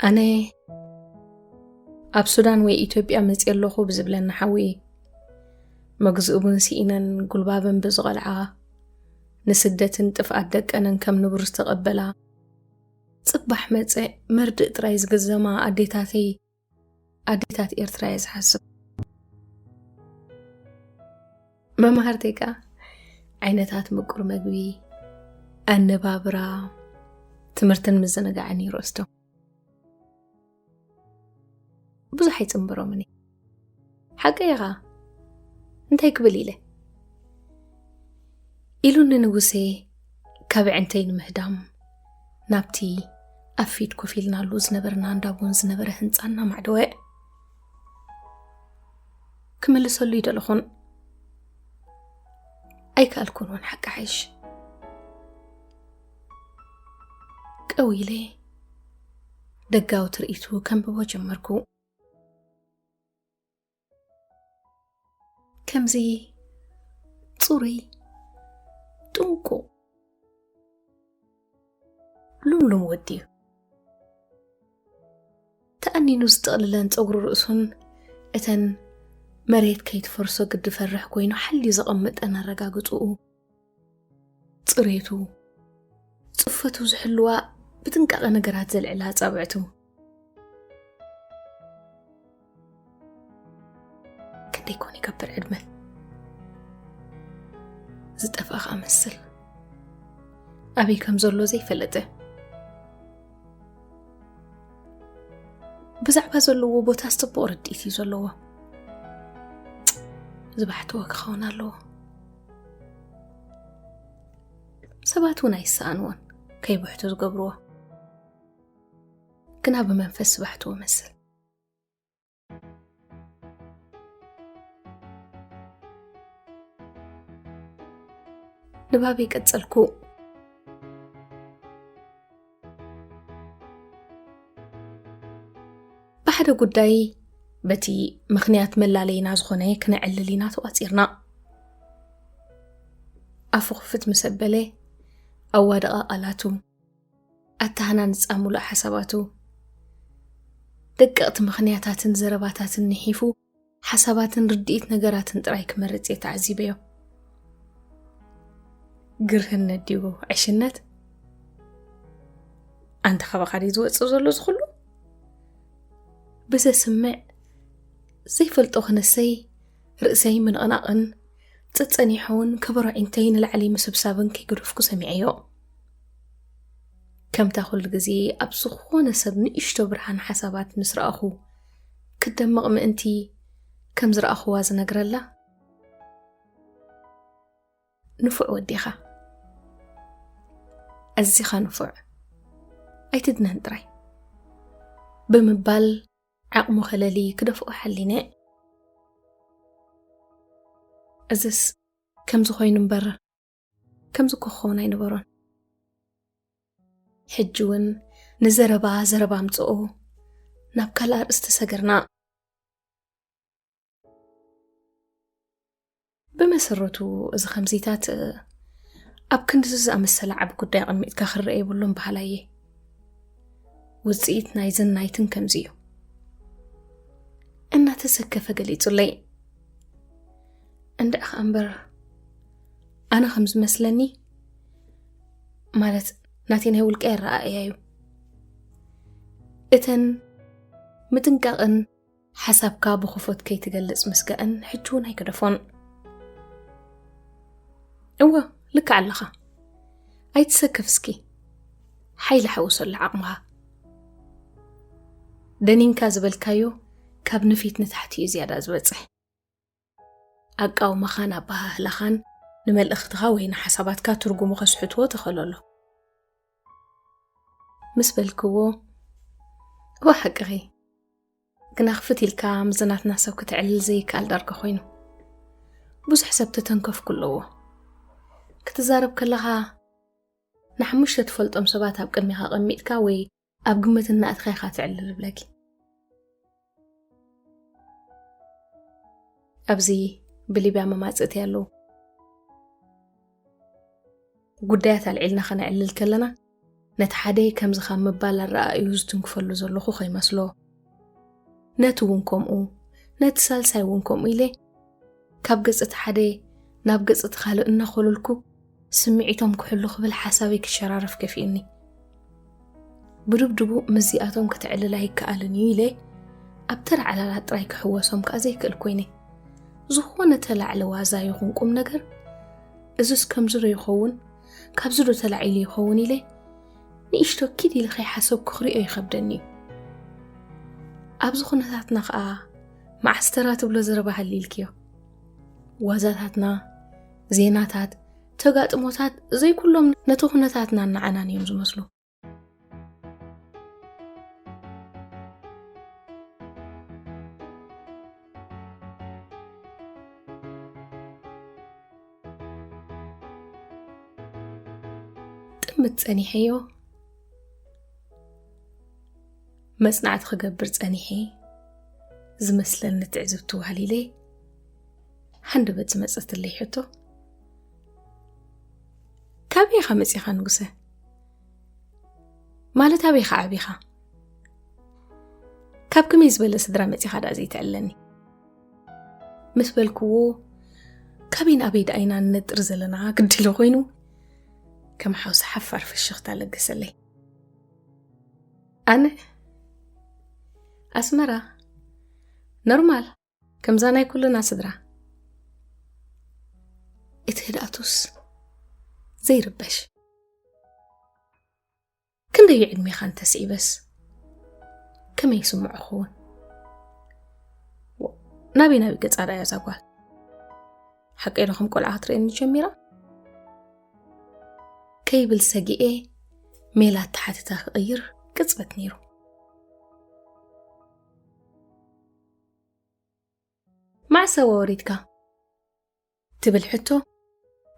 ኣነ ኣብ ሱዳን ወይ ኢትዮጵያ መፅየ ኣለኹ ብዝብለኒ ሓዊ፣ መግዝኡ ቡን ስኢነን ጉልባበን ብዝቐልዓ፣ ንስደትን ጥፍኣት ደቀንን ከም ንቡር ዝተቐበላ፣ ጽባሕ መጸ መርድእ ጥራይ ዝግዘማ ኣዴታተይ፣ ኣዴታት ኤርትራ እየ ዝሓስብ። መማህርተይ ከኣ ዓይነታት ምቁር መግቢ፣ ኣነባብራ፣ ትምህርትን ምዝንጋዕን ይረስቶም። ብዙሕ ኣይጽንብሮምን እየ። ሓቀይ ኢኻ፣ እንታይ ክብል ኢለ? ኢሉኒ ንጉሴ ካብ ዕንተይ ንምህዳም ናብቲ ኣብ ፊት ኮፍ ኢልናሉ ዝነበርና እንዳ ቡን ዝነበረ ህንጻ እናማዕደወ። ክምልሰሉ ይደለኹን ኣይከኣልኩን እውን ሓቂ ሓይሽ። ቀው ኢለ ደጋዊ ትርኢቱ ከንብቦ ጀመርኩ። ከምዚ ጽሩይ፣ ጥንቁቕ፣ ሉምሉም ወዲ እዩ። ተኣኒኑ ዝጥቕልለን ጸጉሪ ርእሱን እተን መሬት ከይትፈርሶ ግዲ ፈርሕ ኮይኑ ሓልዩ ዘቐምጠን ኣረጋግጽኡ፣ ጽሬቱ፣ ጽፈቱ ዝሕልዋ ብጥንቃቐ ነገራት ዘልዕላ ኣጻብዕቱ። ክንደይ ኮን ይገብር ዕድመ? ዝጠፍኣ ኸኣ መስል። ኣበይ ከም ዘሎ ዘይፈለጠ። ብዛዕባ ዘለዎ ቦታ ጽቡቕ ርድኢት እዩ ዘለዎ። ዝባሕትዎ ክኸውን ኣለዎ። ሰባት እውን ኣይሰኣንዎን ከይብሕቱ ዝገብርዎ። ግና ብመንፈስ ዝባሕትዎ መስል። ንባበይ ቀጸልኩ። ብሓደ ጉዳይ በቲ ምኽንያት መላለይና ዝኾነ ክነዕልል ኢና ተቋጺርና። ኣፉ ክፍት ምስ ኣበለ ኣዋድቓ ቃላቱ፣ ኣተሃናንጻ ሙሉእ ሓሳባቱ፣ ደቀቕቲ ምኽንያታትን ዘረባታትን ንሒፉ ሓሳባትን ርድኢት ነገራትን ጥራይ ክመርጽ እየ ተዓዚበዮ። ግርህነት ድዩ ዕሽነት? ኣንታ ካባኻ ድዩ ዝወጽእ ዘሎ እዚ ኩሉ? ብዘስምዕ ዘይፈልጦ ክነሰይ ርእሰይ ምንቕናቕን ጸጸኒሖውን ከበሮ ዒንተይ ንላዕሊ ምስብሳብን ከይገደፍኩ ሰሚዐዮ። ከምታ ኩሉ ግዜ ኣብ ዝኾነ ሰብ ንእሽቶ ብርሃን ሓሳባት ምስ ረኣኹ ክደምቕ ምእንቲ ከም ዝረኣኹዋ ዝነግረላ። ንፉዕ ወዲኻ። ኣዚኻ ንፉዕ። ኣይትድነን ጥራይ። ብምባል ዓቕሙ ከለሊ ክደፍኦ ሓሊነ። እዝስ ከምዚ ኮይኑ እምበር፣ ከምዚ እኮ ክኸውን ኣይነበሮን። ሕጂ እውን ንዘረባ ዘረባ ኣምጽኦ፣ ናብ ካልእ ኣርእስቲ ሰገርና። ብመሰረቱ እዚ ከምዚታት ኣብ ክንድዚ ዝኣመሰለ ዓቢ ጉዳይ ኣቐሚጥካ ክረአ የብሉን በሃላይ እየ። ውጽኢት ናይዝን ናይትን ከምዚ እዩ። እናተሰከፈ ገሊጹለይ። እንድዒ ኸኣ እምበር ኣነ ከም ዝመስለኒ፣ ማለት ናተይ ናይ ውልቀ ኣረኣእያ እዩ። እተን ምጥንቃቕን ሓሳብካ ብኽፉት ከይትገልጽ ምስጋእን ሕጂ እውን ኣይገደፎን። እወ፣ ልክዕ ኣለኻ። ኣይትሰከፍ እስኪ። ሓይሊ ሓውሰሉ ዓቕምኻ። ደኒንካ ዝበልካዮ ካብ ንፊት ንታሕቲ እዩ ዝያዳ ዝበጽሕ። ኣቃውማኻን ኣበሃህላኻን ንመልእኽትኻ ወይ ንሓሳባትካ ትርጉሙ ከስሕትዎ ተኸለሎ። ምስ በልክዎ፣ እወ ሓቅኺ፣ ግና ክፍት ኢልካ ምስ ናትና ሰብ ክትዕልል ዘይከኣል ዳርጋ ኮይኑ። ብዙሕ ሰብ ተተንከፍኩ ኣለዎ። ክትዛረብ ከለኻ ንሓሙሽተ ትፈልጦም ሰባት ኣብ ቅድሚኻ ኣቐሚጥካ ወይ ኣብ ግምት እናእትኻ ኢኻ ትዕልል እብለኪ። ኣብዚ ብሊብያ መማጽእቲ ኣለዉ። ጉዳያት ኣልዒልና ከነዕልል ከለና ነቲ ሓደ ከምዚ ካብ ምባል ኣረኣእዩ ዝትንክፈሉ ዘለኹ ከይመስሎ፣ ነቲ እውን ከምኡ፣ ነቲ ሳልሳይ እውን ከምኡ ኢለ፣ ካብ ገጽ እቲ ሓደ ናብ ገጽ እቲ ካልእ እናኾለልኩ ስምዒቶም ክሕሉ ክብል ሓሳበይ ክሸራረፍ ከፊእኒ። ብድብድቡ ምስዚኣቶም ከተዕልል ኣይከኣልን እዩ ኢለ፣ ኣብ ተራ ዕላላት ጥራይ ክሕወሶም ከኣ ዘይክእል ኮይነ። ዝኾነ ተላዕለ ዋዛ ይኹን ቁም ነገር፣ እዝስ ከምዚ ዶ ይኸውን? ካብዚ ዶ ተላዒሉ ይኸውን? ኢለ ንእሽቶ ኪድ ኢለ ከይሓሰብኩ ክሪኦ ይኸብደኒ እዩ። ኣብዚ ኩነታትና ከኣ መዓስ ተራ ትብሎ ዘረባ ሃልይልክዮ? ዋዛታትና፣ ዜናታት፣ ተጋጥሞታት ዘይኩሎም ነቲ ኩነታትና እናዓናን እዮም ዝመስሉ። ጥምት ጸኒሐዮ። መጽናዕቲ ክገብር ጸኒሐ። ዝመስለኒ ትዕዝብቲ ዋህሊለ። ሃንደበት ዝመጸትለይ ሕቶ፣ "ካበይ ኢኻ መጺኻ ንጉሰ? ማለት ኣበይ ኢኻ ዓቢኻ? ካብ ከመይ ዝበለ ስድራ መጺኻ ደኣ ዘይትዕለኒ?" ምስ በልክዎ፣ "ካበይ ንኣበይ ደኣ ኢና ንነጥር ዘለና?" ግድለ ኮይኑ፣ ከም ሓውሲ ሓፋር ፍሽኽታ ለገሰለይ። ኣነ፣ ኣስመራ፣ ኖርማል፣ ከምዛ ናይ ኩልና ስድራ። እቲ ህድኣቱስ ዘይርበሽ። ክንደይ ዕድሜኻ እንተስዒበስ ከመይ ይስምዖ ክኸውን? ወ-፣ ናበይ ናበይ ገጻ ደኣ እያ እዛ ጓል? ሓቀይ ዶ ከም ቆልዓ ክትርእየኒ ጀሚራ? ከይብል ሰጊኤ ሜላ ኣተሓትታ ክቕይር ቅጽበት ነይሩ። "መዓስ ኣዋወሪድካ?" ትብል ሕቶ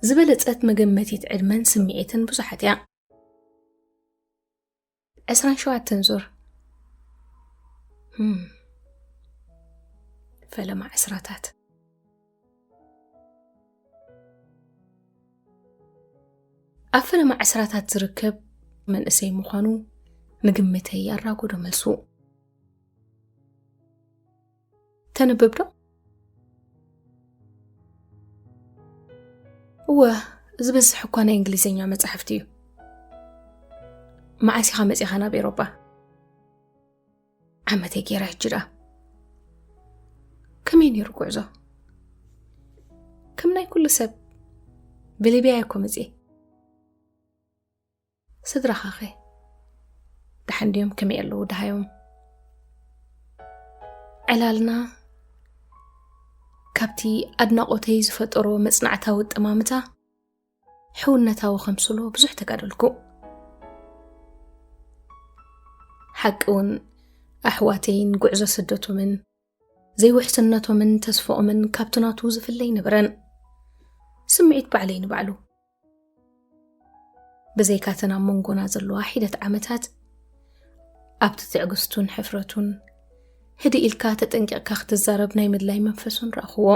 ዝበለጸት መገመቲት ዕድመን ስምዒትን ብዙሓት እያ። ዕስራን ሸውዓተን ዙር። ህም። ፈለማ ዕስራታት። ኣብ ፈለማ ዕስራታት ዝርከብ መንእሰይ ምዃኑ ንግምተይ ኣራጎዶ መልሱ። ተንብብ ዶ? እወ፣ ዝበዝሕ እኳ ናይ እንግሊዝኛ መጻሕፍቲ እዩ። መዓስ ኢኻ መጺኻ ናብ ኤሮጳ? ዓመተይ ገይረ ሕጂ ደኣ። ከመይ ነይሩ ጉዕዞ? ከም ናይ ኩሉ ሰብ ብሊብያ እኮ መጺኤ። ስድራኻኸ? ደሓን ድዮም? ከመይ ኣለዉ? ደሃዮም? ዕላልና ካብቲ ኣድናቖተይ ዝፈጠሮ መጽናዕታዊ ኣጠማምታ ሕውነታዊ ከምስሎ ብዙሕ ተጋደልኩ። ሓቂ እውን ኣሕዋተይን ጉዕዞ ስደቶምን ዘይውሕስነቶምን ተስፍኦምን ካብቲ ናቱ ዝፍለ ኣይነበረን። ስምዒት ባዕለይ ንባዕሉ። ብዘይካተን ኣብ መንጎና ዘለዋ ሒደት ዓመታት፣ ኣብቲ ትዕግስቱን ሕፍረቱን፣ ህድእ ኢልካ ተጠንቂቕካ ክትዛረብ ናይ ምድላይ መንፈሱን ረኣኽዎ።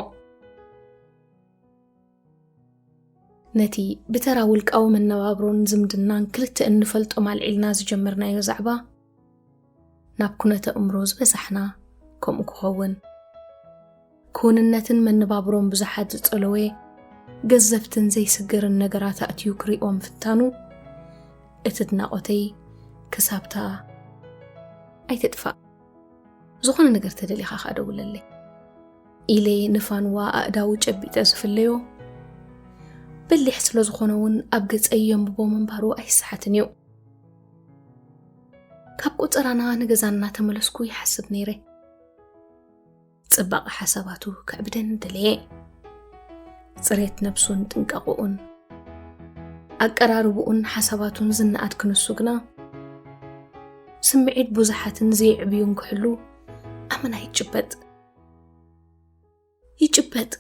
ነቲ ብተራ ውልቃዊ መነባብሮን ዝምድናን ክልተ እንፈልጦም ኣልዒልና ዝጀመርናዮ ዛዕባ፣ ናብ ኩነተ እምሮ ዝበዛሕና ከምኡ ክኸውን፣ ክውንነትን መነባብሮን ብዙሓት ዝጸለወ ገዘፍትን ዘይስገርን ነገራት ኣእትዩ ክሪኦ ምፍታኑ፣ እቲ ኣድናቖተይ ክሳብታ ኣይትጥፋእ። ዝኾነ ነገር ተደሊኻ ከኣ ደውለለይ። ኢለ ንፋንዋ ኣእዳዉ ጨቢጠ ዝፍለዮ፣ በሊሕ ስለ ዝኾነ እውን ኣብ ገጸይ የንብቦ ምንባሩ ኣይስሓትን እዩ። ካብ ቆጸራና ንገዛ እናተመለስኩ ይሓስብ ነይረ። ጽባቐ ሓሳባቱ ከዕብደኒ ደለየ። ጽሬት ነብሱን ጥንቃቕኡን፣ ኣቀራርብኡን ሓሳባቱን ዝነኣድ ክንሱ ግና፣ ስምዒት ብዙሓትን ዘይዕብዩን ክሕሉ ኣመና ይጭበጥ። ይጭበጥ፣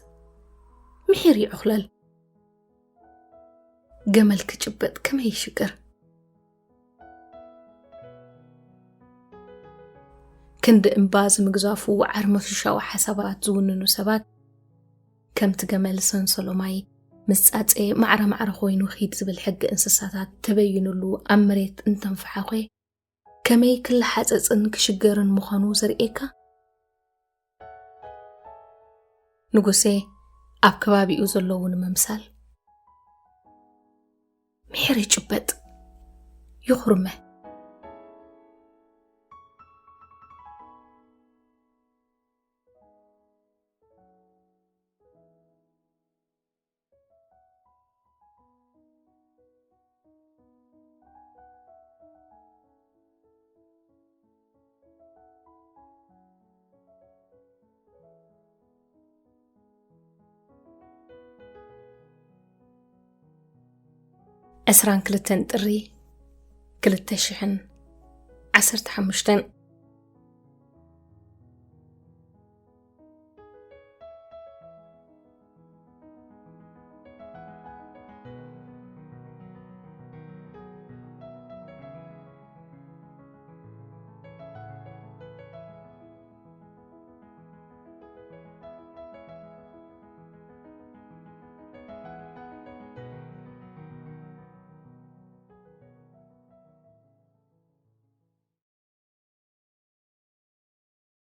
ምሒር ይዕኹለል። ገመል ክጭበጥ ከመይ ይሽቅር። ክንዲ እምባ ዝምግዛፉ ወዓር መሹሻዊ ሓሳባት ዝውንኑ ሰባት፣ ከምቲ ገመል ሰንሰሎ ማይ ምስ ጻጸ ማዕረ ማዕረ ኮይኑ ኺድ ዝብል ሕጊ እንስሳታት ተበይኑሉ ኣብ መሬት እንተንፈሓኾ፣ ከመይ ክለሓጸጽን ክሽገርን ምዃኑ ዘርእየካ? ንጉሴ ኣብ ከባቢኡ ዘለዉ ንምምሳል፣ ምሒር ይጭበጥ፣ ይኹርመ። ዕስራን ክልተን ጥሪ ክልተ ሽሕን ዓሰርተ ሓሙሽተን።